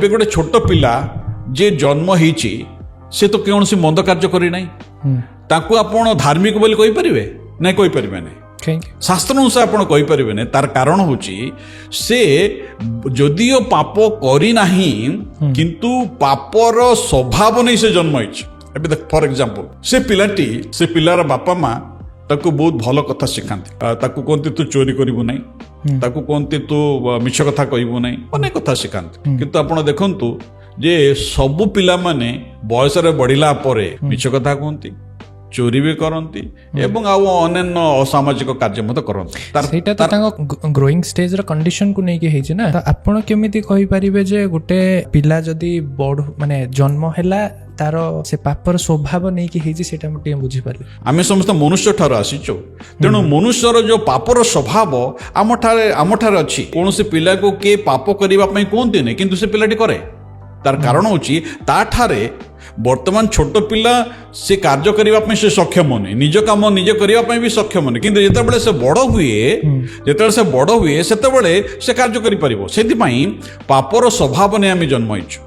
ଏବେ ଗୋଟେ ଛୋଟ ପିଲା ଯିଏ ଜନ୍ମ ହେଇଛି, ସେ ତ କୌଣସି ମନ୍ଦ କାର୍ଯ୍ୟ କରିନାହିଁ। ତାକୁ ଆପଣ ଧାର୍ମିକ ବୋଲି କହିପାରିବେ? ନାଇଁ, କହିପାରିବେ ନାହିଁ। କାହିଁକି? ଶାସ୍ତ୍ର ଅନୁସାରେ ଆପଣ କହିପାରିବେନି। ତାର କାରଣ ହେଉଛି, ସେ ଯଦିଓ ପାପ କରିନାହିଁ, କିନ୍ତୁ ପାପର ସ୍ୱଭାବ ନେଇ ସେ ଜନ୍ମ ହେଇଛି। ଏବେ ଦେଖ, ଫର ଏକ୍ଜାମ୍ପଲ, ସେ ପିଲାଟି, ସେ ପିଲାର ବାପା ମା ତାକୁ ବହୁତ ଭଲ କଥା ଶିଖାନ୍ତି। ତାକୁ କୁହନ୍ତି, ତୁ ଚୋରି କରିବୁ ନାହିଁ। ତାକୁ କୁହନ୍ତି, ତୁ ମିଛ କଥା କହିବୁ ନାହିଁ। ଅନେକ କଥା ଶିଖାନ୍ତି। କିନ୍ତୁ ଆପଣ ଦେଖନ୍ତୁ ଯେ ସବୁ ପିଲାମାନେ ବୟସରେ ବଢିଲା ପରେ ମିଛ କଥା କୁହନ୍ତି, ଚୋରି ବି କରନ୍ତି ଏବଂ ଆଉ ଅନ୍ୟାନ୍ୟ ଅସାମାଜିକ କାର୍ଯ୍ୟ ମଧ୍ୟ କରନ୍ତି। ସେଇଟା ତ ତାଙ୍କ ଗ୍ରୋଇଂ ଷ୍ଟେଜର କଣ୍ଡିସନକୁ ନେଇକି ହେଇଛି ନା। ତ ଆପଣ କେମିତି କହିପାରିବେ ଯେ ଗୋଟେ ପିଲା ଯଦି ବଢୁ, ମାନେ ଜନ୍ମ ହେଲା, ତାର ସେ ପାପର ସ୍ୱଭାବ ନେଇକି ହେଇଛି? ସେଇଟା ମୁଁ ଟିକେ ବୁଝିପାରିଲି। ଆମେ ସମସ୍ତେ ମନୁଷ୍ୟ ଠାରୁ ଆସିଛୁ। ତେଣୁ ମନୁଷ୍ୟର ଯୋଉ ପାପର ସ୍ୱଭାବ ଆମଠାରେ ଅଛି। କୌଣସି ପିଲାକୁ କିଏ ପାପ କରିବା ପାଇଁ କୁହନ୍ତିନି, କିନ୍ତୁ ସେ ପିଲାଟି କରେ। ତାର କାରଣ ହେଉଛି, ତାଠାରେ ବର୍ତ୍ତମାନ ଛୋଟ ପିଲା, ସେ କାର୍ଯ୍ୟ କରିବା ପାଇଁ ସେ ସକ୍ଷମ ନୁହେଁ, ନିଜ କାମ ନିଜେ କରିବା ପାଇଁ ବି ସକ୍ଷମ ନୁହେଁ। କିନ୍ତୁ ଯେତେବେଳେ ସେ ବଡ଼ ହୁଏ, ସେତେବେଳେ ସେ କାର୍ଯ୍ୟ କରିପାରିବ। ସେଥିପାଇଁ ପାପର ସ୍ୱଭାବ ନେଇ ଆମେ ଜନ୍ମ ହେଇଛୁ।